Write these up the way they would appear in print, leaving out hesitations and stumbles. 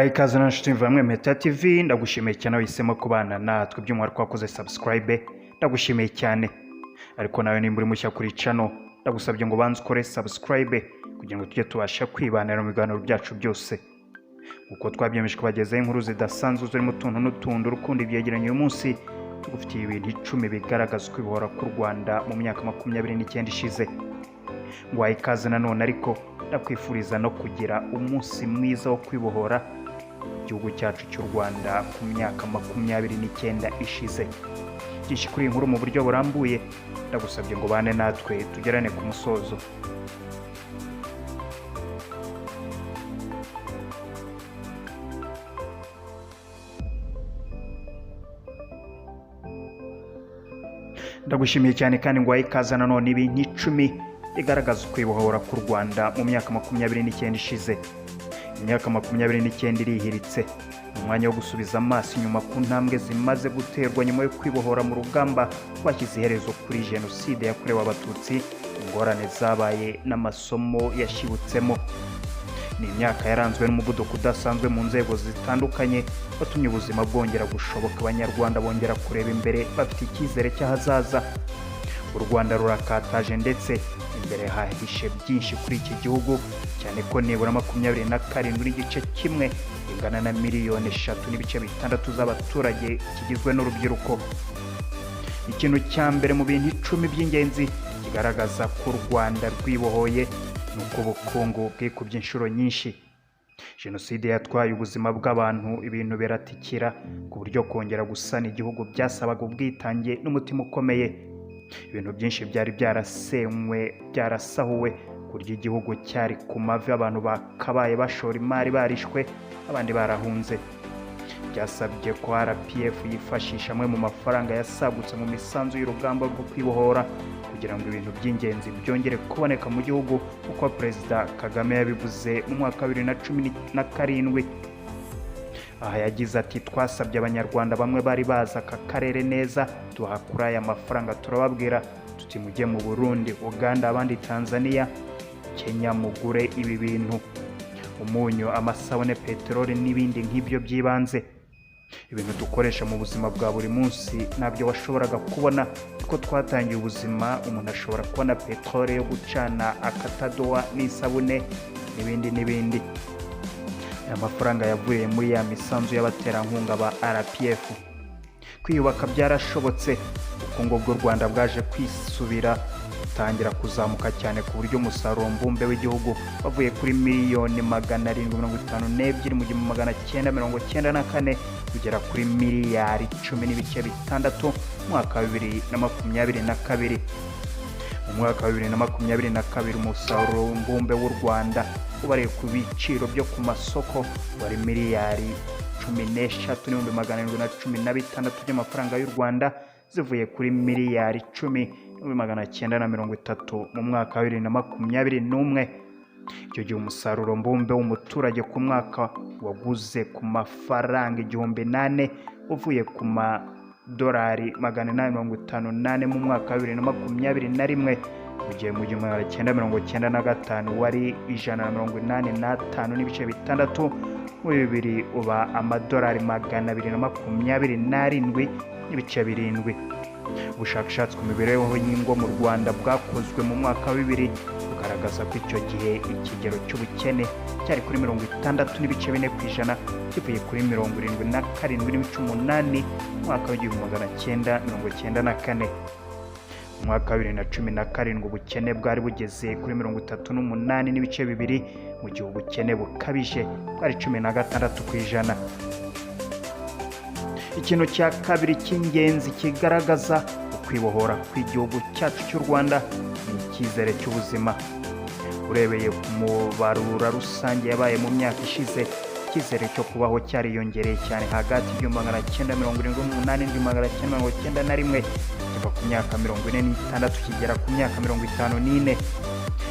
Nguhaye ikaze na nshuti mvamwe Meta TV. Ndagushimiye cyane wahisemo kubana natwe, by'umwihariko wakoze subscribe, ndagushimiye cyane. Ariko nawe nimba uri mushya kuri channel, ndagusabye ngo ubanze ukore subscribe kugira ngo tujye tubasha kwibanira mu biganiro byacu byose uko twabyemeje kubagezaho inkuru zidasanzwe zirimo utuntu n'utundi, urukundo, ibyegeranyo. Uyu munsi tugufitiye ibintu 10 bigaragaza ukwibohora k'u Rwanda mu myaka 29 ishize. Nguhaye ikaze nanone, ariko ndakwifuriza no kugira umunsi mwiza wo kwibohora igihugu cyacu cy'u Rwanda ku myaka 29 ishize. Byinshi kuri iyi nkuru mu buryo burambuye, ndagusabye ngo bane natwe tugerane ku musozo. Ndagushimiye cyane kandi ngo ikaze nanone. Ibintu 10 bigaragaza ukwibohora k'u Rwanda mu myaka 29 ishize. Imyaka 29 irihiritse. Ni umwanya wo gusubiza amaso inyuma ku ntambwe zimaze guterwa nyuma yo kwibohora mu rugamba rwashyize iherezo kuri Jenoside yakorewe Abatutsi, ingorane zabaye n'amasomo yashibutsemo. Ni imyaka yaranzwe n'umuvuduko udasanzwe mu nzego zitandukanye, watumye ubuzima bwongera gushoboka, Abanyarwanda bongera kureba imbere bafite icyizere cy'ahazaza. U Rwanda rurakataje, ndetse imbere hahishe byinshi kuri iki gihugu, cyane ko nibura 27.1 ingana na miliyoni 3.6 z'abaturage kigizwe n'urubyiruko. Ikintu cya mbere mu bintu 10 by'ingenzi kigaragaza ko u Rwanda rwibohoye ni uko ubukungu bwikubye inshuro nyinshi. Jenoside yatwaye ubuzima bw'abantu, ibintu biratikira, ku buryo kongera gusana igihugu byasabaga ubwitange n'umutima ukomeye. Ibintu byinshi byari byarasenywe, byarasahuwe, ku buryo igihugu cyari ku mavi. Abantu bakabaye bashora imari barishwe, abandi barahunze. Byasabye ko RPF yifashisha amwe mu mafaranga yasagutse mu misanzu y'urugamba rwo kwibohora kugira ngo ibintu by'ingenzi byongere kuboneka mu gihugu, uko Perezida Kagame yabivuze mu mwaka wa 2017. Aha yagize ati: "Twasabye Abanyarwanda bamwe bari bazi aka karere neza, tubaha kuri aya mafaranga, turababwira tuti mujye mu Burundi, Uganda, abandi Tanzania, Kenya, mugure ibi bintu: umunyu, amasabune, peteroli n'ibindi nk'ibyo by'ibanze, ibintu dukoresha mu buzima bwa buri munsi." Ntabyo washoboraga kubona kuko twatangiye ubuzima umuntu ashobora kubona peteroli yo gucana, akatadowa n'isabune n'ibindi n'ibindi. Aya mafaranga yavuye muri ya misanzu y'abaterankunga ba RPF. Kwiyubaka byarashobotse. Ubukungu bw'u Rwanda bwaje kwisubira, butangira kuzamuka cyane, ku buryo umusaruro mbumbe w'igihugu wavuye kuri miliyoni 752 mu 1994 kugera kuri miliyari 10.6 mu mwaka wa 2022. Mu mwaka wa 2022, umusaruro mbumbe w'u Rwanda ubariye ku biciro byo ku masoko wari miliyari 13 n'ibihumbi 716 by'amafaranga y'u Rwanda, zivuye kuri miliyari 10 n'ibihumbi 930 mu mwaka wa 2021. Icyo gihe umusaruro mbumbe w'umuturage ku mwaka waguze ku mafaranga 1004, uvuye ku madolari 854 mu mwaka wa 2021, mu gihe mu 1995 wari 185.6, muri bibiri uba amadolari 227.7. Ubushakashatsi ku mibereho y'ingo mu Rwanda bwakozwe mu mwaka wa 2000 bugaragaza ko icyo gihe ikigero cy'ubukene cyari kuri 60.4%, kivuye kuri 77.8 mu mwaka wa 1994. Mu mwaka wa 2017 ubukene bwari bugeze kuri 38.2, mu gihe ubukene bukabije bwari 16%. Ikintu cya kabiri cy'ingenzi kigaragaza ukwibohora kw'igihugu cyacu cy'u Rwanda ni icyizere cy'ubuzima. Urebeye ku mubarura rusange yabaye mu myaka ishize, icyizere cyo kubaho cyariyongereye cyane hagati y'1978 n'1991, kiva ku myaka 46 kigera ku myaka 54.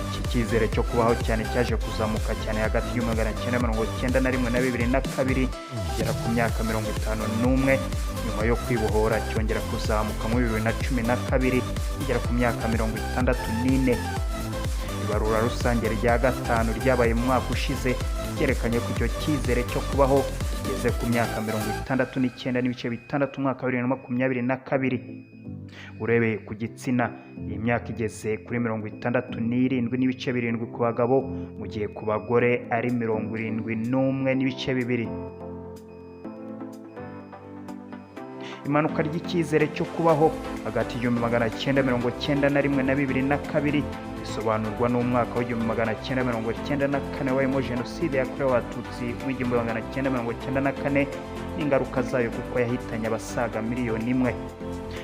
Iki cyizere cyo kubaho cyane cyaje kuzamuka cyane hagati y'1991 na 2002, kigera ku myaka 51. Nyuma yo kwibohora cyongera kuzamuka muri 2012, kigera ku myaka 64. Ibarura rusange rya gatanu ryabaye mu mwaka ushize byerekanye ko icyo cyizere cyo kubaho kigeze ku myaka 69.6 umwaka wa 2022. Urebeye ku gitsina, iyi myaka igeze kuri 67.7 ku bagabo, mu gihe ku bagore ari 71.2. Imanuka ry'icyizere cyo kubaho hagati y'1991 na 2002 bisobanurwa n'umwaka wa 1994 wabayemo Jenoside yakorewe Abatutsi mu 1994 n'ingaruka zayo, kuko yahitanye abasaga miliyoni 1,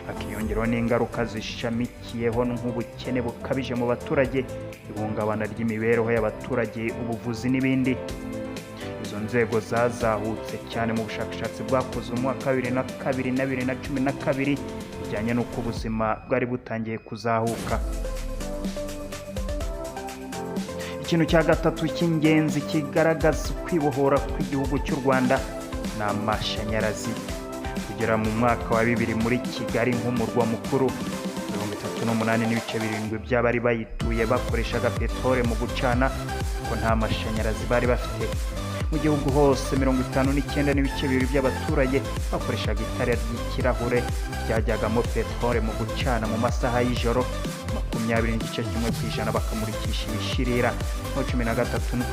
hakiyongeraho n'ingaruka zishamikiyeho nk'ubukene bukabije mu baturage, ihungabana ry'imibereho y'abaturage, ubuvuzi n'ibindi. Izo nzego zazahutse cyane mu bushakashatsi bwakozwe mu mwaka wa 2002 na 2012, bijyanye n'uko ubuzima bwari butangiye kuzahuka. Ikintu cya gatatu cy'ingenzi kigaragaza ukwibohora kw'igihugu cy'u Rwanda ni amashanyarazi. Kugera mu mwaka wa 2000, muri Kigali nk'umurwa mukuru, 38.7 by'abari bayituye bakoreshaga peteroli mu gucana, ko nta mashanyarazi bari bafite. Mu gihugu hose, 59.2 by'abaturage bakoreshaga itara ry'ikirahure ryajyagamo peteroli mu gucana mu masaha y'ijoro, 20.1% bakamurikisha ibishirira, naho 13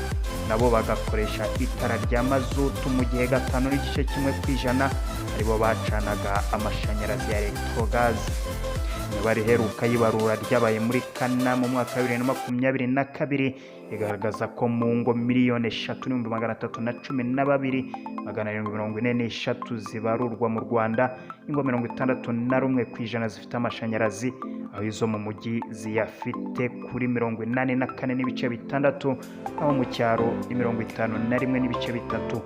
nabo bagakoresha itara rya mazutu, mu gihe 5.1% aribo bacanaga amashanyarazi ya electrogaz. Imibare iheruka y'ibarura ryabaye muri Kana mu mwaka wa 2022 igaragaza ko mu ngo 3,312,743 zibarurwa mu Rwanda, ingo 61% zifite amashanyarazi, aho izo mu mujyi ziyafite kuri 84.6, aho mu cyaro ni 51.3.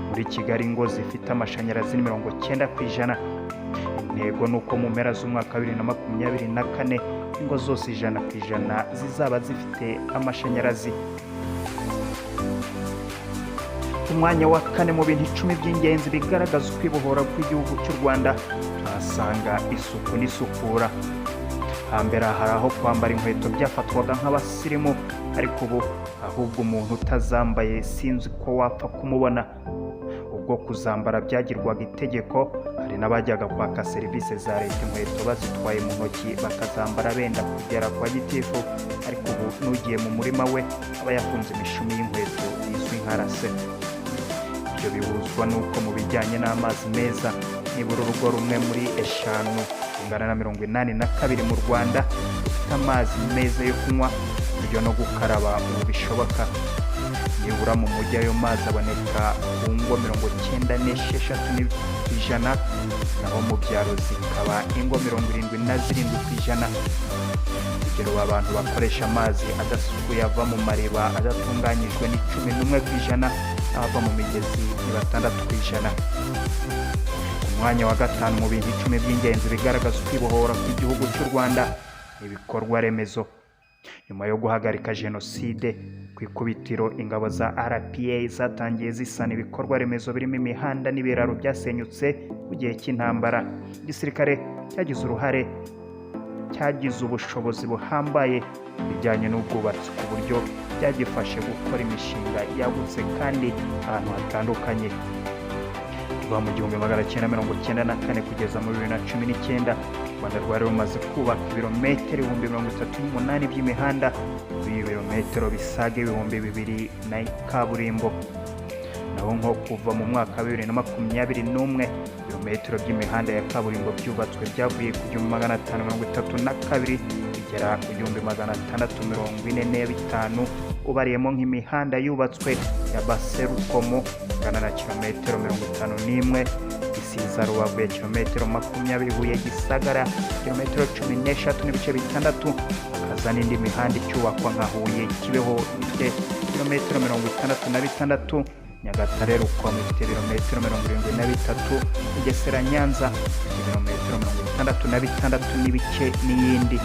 Muri Kigali, ingo zifite amashanyarazi ni 90%. Intego ni uko mu mpera z'umwaka wa 2024 ingo zose 100% zizaba zifite amashanyarazi. Ku mwanya wa kane mu bintu 10 by'ingenzi bigaragaza ukwibohora kw'igihugu cy'u Rwanda, tuhasanga isuku n'isukura. Hambere hari aho kwambara inkweto byafatwaga nk'abasirimu, ariko ubu ahubwo umuntu utazambaye sinzi ko wapfa kumubona. Ubwo kuzambara byagirwaga itegeko, hari n'abajyaga kwaka serivisi za leta inkweto bazitwaye mu ntoki, bakazambara benda kugera kwa gitifu, ariko ubu n'ugiye mu murima we aba yafunze imishumi y'inkweto izwi nka lacet. Ibyo bihuzwa n'uko mu bijyanye n'amazi meza, nibura urugo rumwe muri eshanu, rungana na 82 mu Rwanda, rufite amazi meza yo kunywa, buryo no gukaraba ubu bishoboka. Nibura mu mujyi ayo mazi aboneka ku ngo 96%, naho mu byaro zikaba ingo 77%. Urugero, abantu bakoresha amazi adasukuye ava mu mariba adatunganyijwe ni 11%, n'abava mu migezi ni 6%. Ku mwanya wa gatanu mu bintu 10 by'ingenzi bigaragaza ukwibohora kw'igihugu cy'u Rwanda, ibikorwa remezo. Nyuma yo guhagarika Jenoside, ku ikubitiro ingabo za RPA zatangiye zisana ibikorwa remezo birimo imihanda n'ibiraro byasenyutse mu gihe cy'intambara. Igisirikare cyagize uruhare, cyagize ubushobozi buhambaye mu bijyanye n'ubwubatsi, ku buryo byagifashe gukora imishinga yagutse kandi ahantu hatandukanye. Kuva mu 1994 kugeza mu 2019, u Rwanda rwari rumaze kubaka ibirometero 38,000 by'imihanda, muri ibi birometero bisaga 2000 na kaburimbo. Naho nko kuva mu mwaka wa 2021, ibirometero by'imihanda ya kaburimbo byubatswe byavuye ku 1532 bigera ku 1645, ubariyemo nk'imihanda yubatswe ya Base-Rukomo ingana na kilometero 51, Gisiza Rubavu ya kilometero 20, Huye Gisagara kilometero 13.6, hakaza n'indi mihanda icyubakwa nka Huye Kibeho ifite kilometero 66, Nyagatare Rukomo ifite ibirometero 73, Bugesera Nyanza ifite ibirometero 66 n'ibice n'iyindi.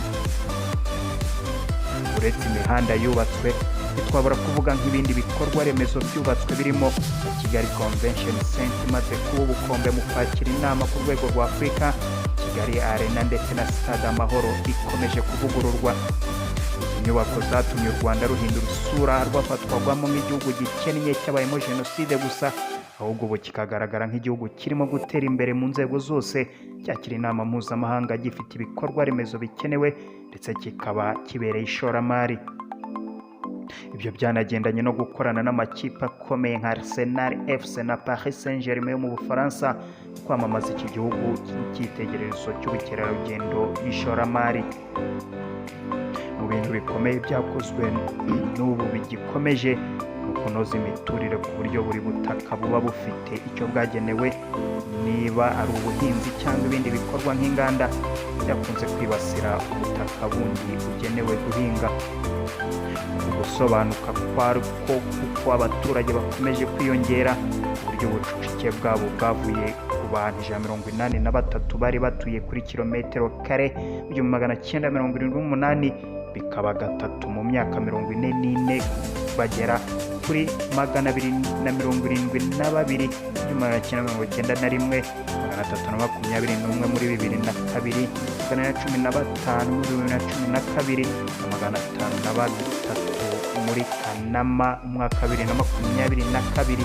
Uretse imihanda yubatswe, ntitwabura kuvuga nk'ibindi bikorwa remezo byubatswe birimo na Kigali Convention Center imaze kuba ubukombe mu kwakira inama ku rwego rwa Afurika, Kigali Arena ndetse na Stade Amahoro ikomeje kuvugururwa. Izi Inyubako zatumye u Rwanda ruhindura isura rwafatwagwamo nk'igihugu gikennye cyabayemo jenoside gusa, ahubwo ubu kikagaragara nk'igihugu kirimo gutera imbere mu nzego zose, cyakira inama mpuzamahanga, gifite ibikorwa remezo bikenewe, ndetse kikaba kibereye ishoramari. Ibyo byanagendanye no gukorana n'amakipe akomeye nka Arsenal FC na Paris Saint-Germain yo mu Bufaransa, kwamamaza iki gihugu cy'icyitegererezo cy'ubukerarugendo n'ishoramari. Mu bintu bikomeye byakozwe n'ubu bigikomeje ni ukunoza imiturire, ku buryo buri butaka buba bufite icyo bwagenewe, niba ari ubuhinzi cyangwa ibindi bikorwa nk'inganda byakunze kwibasira ubutaka bundi bugenewe guhinga. Ugusobanuka kwarwo, kuko abaturage bakomeje kwiyongera, uburyo ubucucike bwabo bwavuye ku bantu 183 bari batuye kuri kilometero kare mu 1978, bikaba gatatu mu myaka 44, bagera kuri 272 1991, 321 muri 2002, 415 muri 2012 na 503 muri Kanama umwaka 2022.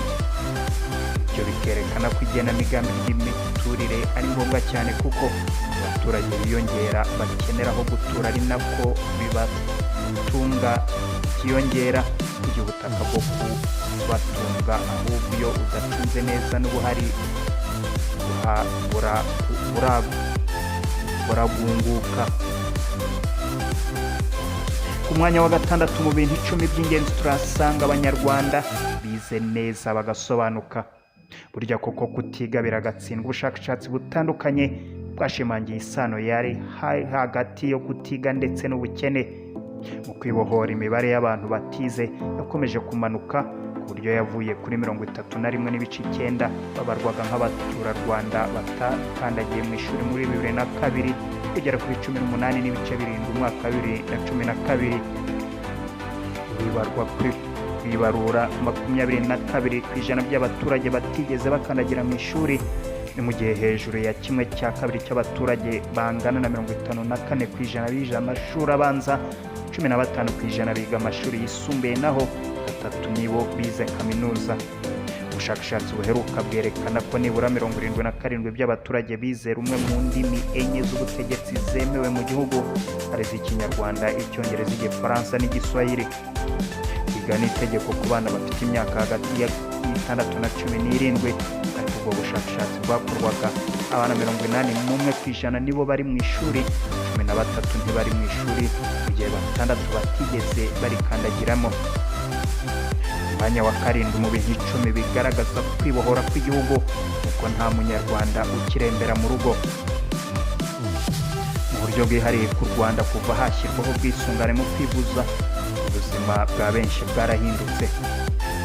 Ibyo bikerekana ko igenamigambi ry'imiturire ari ngombwa cyane, kuko abaturage biyongera bakenera aho gutura, ari nako bibatunga byiyongera, igihe ubutaka bwo kubatunga ahubwo iyo udacunze neza n'ubuhari buragunguka. Ku mwanya wa gatandatu mu bintu 10 by'ingenzi turasanga Abanyarwanda bize neza bagasobanuka. Burya koko kutiga biragatsindwa. Ubushakashatsi butandukanye bwashimangiye isano yari hagati yo kutiga ndetse n'ubukene. Mu kwibohora, imibare y'abantu batize yakomeje kumanuka, ku buryo yavuye kuri 31.9 babarwaga nk'abaturarwanda batakandagiye mu ishuri muri 2002, kugera kuri 18.7 umwaka wa 2012. Bibarwa kuri bibarura 22% by'abaturage batigeze bakandagira mu ishuri, ni mu gihe hejuru ya kimwe cya kabiri cy'abaturage bangana na 54% bize amashuri abanza, 15% biga amashuri yisumbuye, naho batatu nibo bize kaminuza. Ubushakashatsi buheruka bwerekana ko nibura 77 by'abaturage bize rumwe mu ndimi enye z'ubutegetsi zemewe mu gihugu, arizo Ikinyarwanda, Icyongereza, Igifaransa n'Igiswahili. Kwiga ni itegeko ku bana bafite imyaka hagati ya 6 na 17, ariko ubwo bushakashatsi bwakorwaga, abana 81% nibo bari mu ishuri, 13 ntibari mu ishuri, mu gihe batandatu batigeze barikandagiramo. Umwanya wa karindwi mu bintu 10 bigaragaza kwibohora kw'igihugu nuko nta Munyarwanda ukirembera mu rugo. Mu buryo bwihariye ku Rwanda, kuva hashyirwaho ubwisungane mu kwivuza, ubuzima bwa benshi bwarahindutse.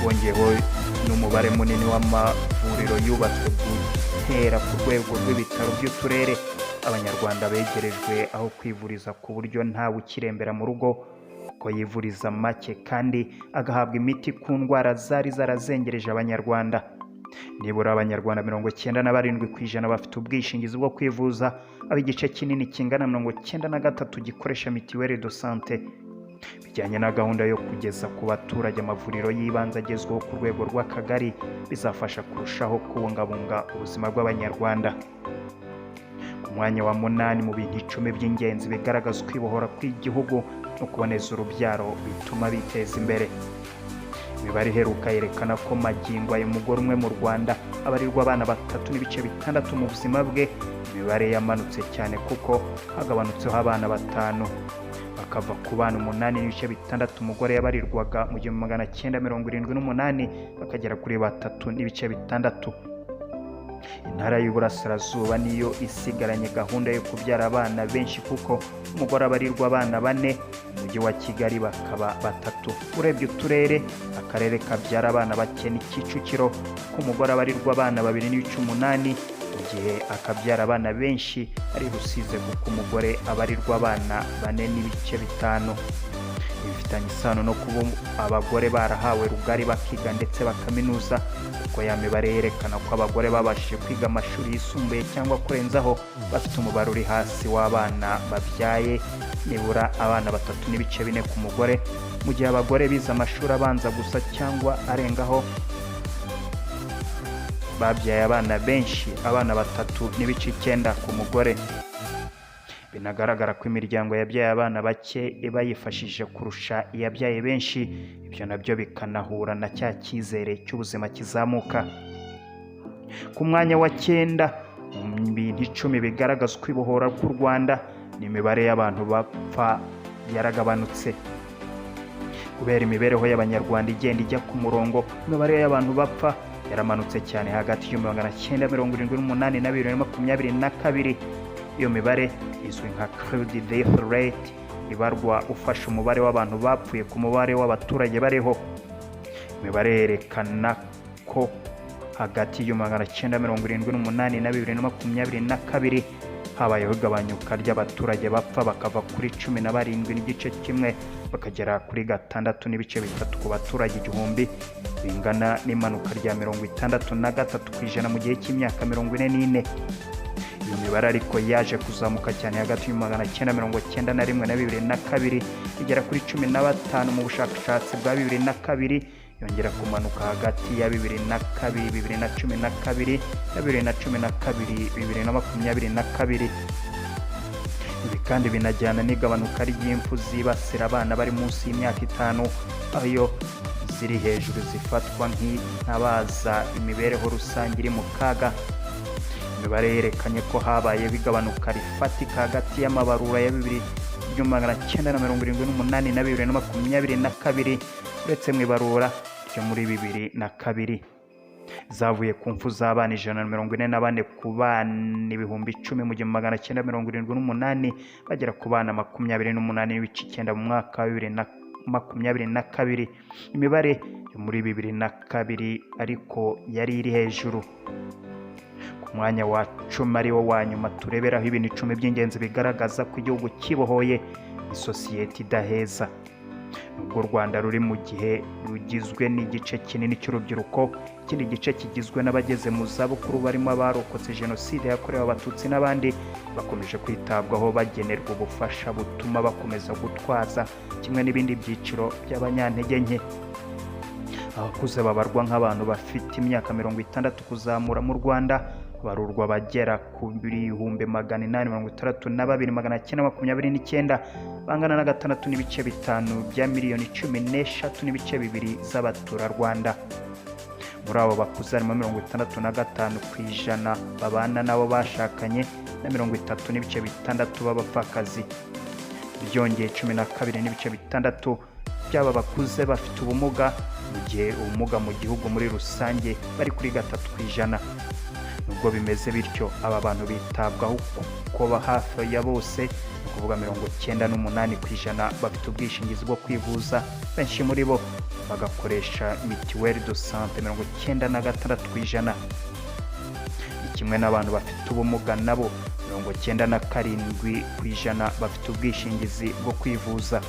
Wongeyeho n'umubare munini w'amavuriro yubatswe guhera ku rwego rw'ibitaro by'uturere, Abanyarwanda begerejwe aho kwivuriza, ku buryo ntawe ukirembera mu rugo, ko yivuriza make kandi agahabwa imiti ku ndwara zari zarazengereje Abanyarwanda. Nibura Abanyarwanda 97% bafite ubwishingizi bwo kwivuza, aho igice kinini kingana 93 gikoresha mutuelle de santé. Bijyanye na gahunda yo kugeza ku baturage amavuriro y'ibanze agezweho ku rwego rw'akagari, bizafasha kurushaho kubungabunga ubuzima bw'Abanyarwanda. Ku mwanya wa munani mu bintu 10 by'ingenzi bigaragaza ukwibohora kw'igihugu no kuboneza urubyaro bituma biteza imbere. Imibare iheruka yerekana ko magingo aya umugore umwe mu Rwanda abarirwa abana 3.6 mu buzima bwe. Imibare yamanutse cyane kuko hagabanutseho abana batanu, bakava ku bana 8.6 umugore yabarirwaga mu 1978, bakagera kuri 3.6. Intara y'Uburasirazuba niyo isigaranye gahunda yo kubyara abana benshi, kuko umugore abarirwa abana bane, Umujyi wa Kigali bakaba batatu. Urebye uturere, akarere kabyara abana bake ni Kicukiro, kuko umugore abarirwa abana 2.8, mu gihe akabyara abana benshi ari Rusizi, kuko umugore abarirwa abana 4.5. Bifitanye isano no kuba abagore barahawe rugari bakiga ndetse bakaminuza, kuko ya mibare yerekana ko abagore babashije kwiga amashuri yisumbuye cyangwa kurenzaho bafite umubare uri hasi w'abana babyaye. nibura abana 3.4 ku mugore, mu gihe abagore bize amashuri abanza gusa cyangwa arengaho babyaye abana benshi, abana 3.9 ku mugore. Binagaragara ko imiryango yabyaye abana bake iba yifashije kurusha iyabyaye benshi. Ibyo nabyo bikanahura na cya cyizere cy'ubuzima kizamuka. Ku mwanya wa cyenda mu bintu 10 bigaragaza ukwibohora k'u Rwanda ni imibare y'abantu bapfa yaragabanutse. Kubera imibereho y'Abanyarwanda igenda ijya ku murongo, imibare y'abantu bapfa yaramanutse cyane hagati y'1978 na 2022. Iyo mibare izwi nka crude death rate, ibarwa ufashe umubare w'abantu bapfuye ku mubare w'abaturage bariho. Imibare yerekana ko hagati y'1978 na 2022 habayeho igabanyuka ry'abaturage bapfa, bakava kuri 17.1 bakagera kuri 6.3 ku baturage 1000, bingana n'imanuka rya 63% mu gihe cy'imyaka 44. Iyo mibare ariko yaje kuzamuka cyane hagati ya 991 na 2002, igera kuri 15 mu bushakashatsi bwa 2002, yongera kumanuka hagati ya 2002, 2012 na 2012, 2022. Ibi kandi binajyana n'igabanuka ry'impfu zibasira abana bari munsi y'imyaka 5, aho iyo ziri hejuru zifatwa nk'intabaza imibereho rusange iri mu kaga. Imibare yerekanye ko habayeho igabanuka rifatika hagati y'amabarura ya 1978 na 2022, uretse mu ibarura ryo muri 2002. Zavuye ku mfu z'abana 144 ku bana 10,000 mu 1978, bagera ku bana 28.9 mu mwaka wa 2022. Imibare yo muri 2002 ariko yari iri hejuru. Ku mwanya wa 10, ari wo wa nyuma tureberaho ibintu 10 by'ingenzi bigaragaza ko igihugu kibohoye, isosiyete idaheza. Nubwo u Rwanda ruri mu gihe rugizwe n'igice kinini cy'urubyiruko, ikindi gice kigizwe n'abageze mu zabukuru barimo abarokotse Jenoside yakorewe Abatutsi n'abandi, bakomeje kwitabwaho, bagenerwa ubufasha butuma bakomeza gutwaza kimwe n'ibindi byiciro by'abanyantege nke. Abakuze babarwa nk'abantu bafite imyaka 60 kuzamura mu Rwanda barurwa bagera ku 862,929, bangana na 6.5 bya miliyoni 13.2 z'abaturarwanda. Muri abo bakuze harimo 65% babana n'abo bashakanye na 30.6 b'abapfakazi. Byongeye, 12.6 by'aba bakuze bafite ubumuga, mu gihe ubumuga mu gihugu muri rusange bari kuri 3%. Nubwo bimeze bityo, aba bantu bitabwaho kuko hafi ya bose, ni ukuvuga 98%, bafite ubwishingizi bwo kwivuza, benshi muri bo bagakoresha mutuelle de santé, 96%. Ni kimwe n'abantu bafite ubumuga, nabo 97% bafite ubwishingizi bwo kwivuza.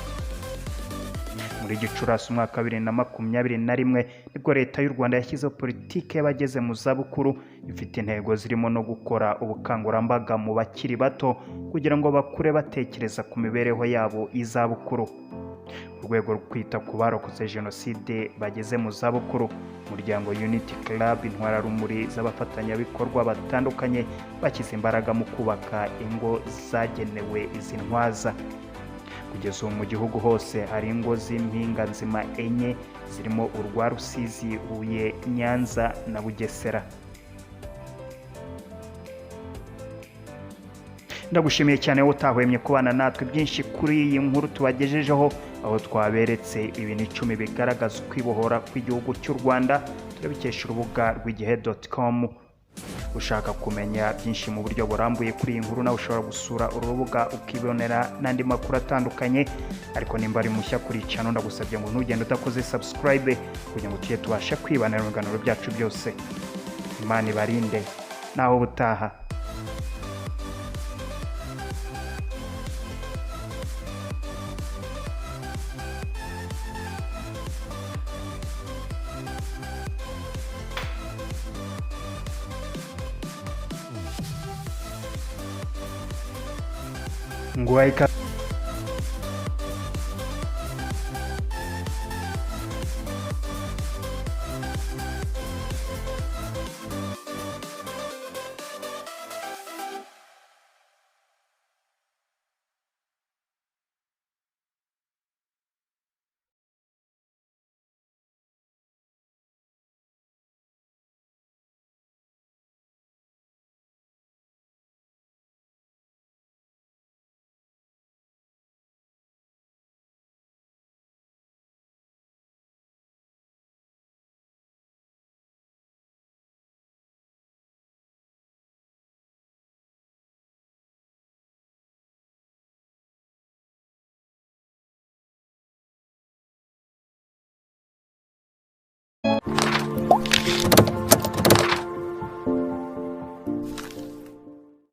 Muri Gicurasi umwaka wa 2021 nibwo Leta y'u Rwanda yashyizeho politiki y'abageze mu zabukuru, ifite intego zirimo no gukora ubukangurambaga mu bakiri bato kugira ngo bakure batekereza ku mibereho yabo y'izabukuru. Mu rwego rwo kwita ku barokotse Jenoside bageze mu zabukuru, umuryango Unity Club Intwararumuri z'abafatanyabikorwa batandukanye bashyize imbaraga mu kubaka ingo zagenewe izi ntwaza. Kugeza ubu mu gihugu hose hari ingo z'impinganzima enye, zirimo urwa Rusizi, Huye, Nyanza na Bugesera. Ndagushimiye cyane wowe utahwemye kubana natwe byinshi kuri iyi nkuru tubagejejeho, aho twaberetse ibintu 10 bigaragaza ukwibohora kw'igihugu cy'u Rwanda. Turabikesha urubuga rw'igihe.com. Ushaka kumenya byinshi mu buryo burambuye kuri iyi nkuru, nawe ushobora gusura uru rubuga ukibonera n'andi makuru atandukanye. Ariko nimba ari mushya kuri channel, ndagusabye ngo ntugende udakoze subscribe kugira ngo tujye tubashe kwibanira mu biganiro byacu byose. Imana ibarinde, naho ubutaha. Nguhaye ikaze.